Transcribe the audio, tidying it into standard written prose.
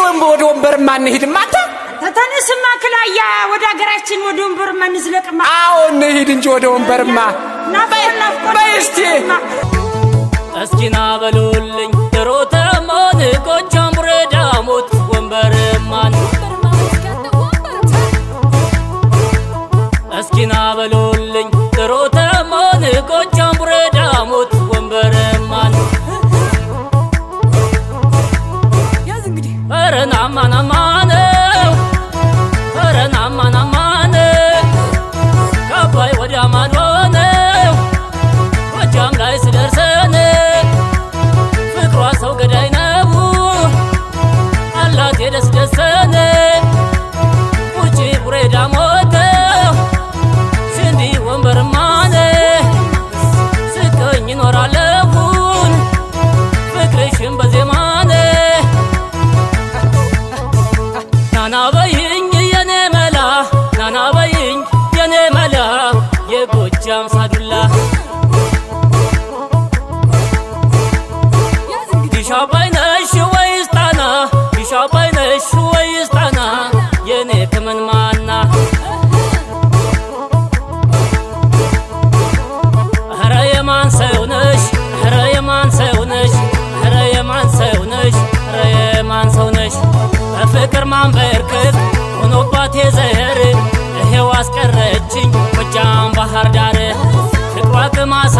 ወደ ወንበርማ እንሂድማ አንተ። ተነስማ ክላያ፣ ወደ ሀገራችን ወደ ወንበርማ እንዝለቅማ። አዎ፣ እንሂድ እንጂ ወደ ወንበርማ። ናፍቆን ናፍቆን። በይ እስቲ። እስኪና በሉልኝ ጥሩተማን፣ ጎጃም ቡሬ ዳሞት ወንበርማን። እስኪና በሉልኝ ጥሩተማን፣ ጎጃም ቡሬ ዳሞት ወንበርማን። ኧረ ናማ ናማ ነው፣ ኧረ ናማ ናማ ነው፣ ከአባይ ወዲያ ማዶ ነው፣ ጎጃም ላይ ስደርሰን ፍቅሯ ሰው ገዳይ ነው፣ አላት የደስ ደሰን። ውጪ ቡሬ ዳሞት ሽንዲ ወንበርማን ስቀኝ እኖራለሁን ፍቅርሽን በዜማን። ናና በይኝ የኔ መላ፣ ናና በይኝ የኔ መላ፣ የጎጃም ሳዱላ። ዲሽ አባይ ነሽ ወይስ ጣና? ዲሽ አባይ ነሽ ወይስ ጣና? የኔ ክምን ማና? ኧረ የማን ሰው ነሽ? ኧረ የማን ሰው ነሽ? ኧረ የማን ሰው ነሽ? ኧረ የማን ሰው ነሽ? በፍቅር ማንበርከክ ሆኖባት የዘር ይሄው አስቀረችኝ ጎጃም ባህር ዳር፣ ፍቅሯ ቅማሳ።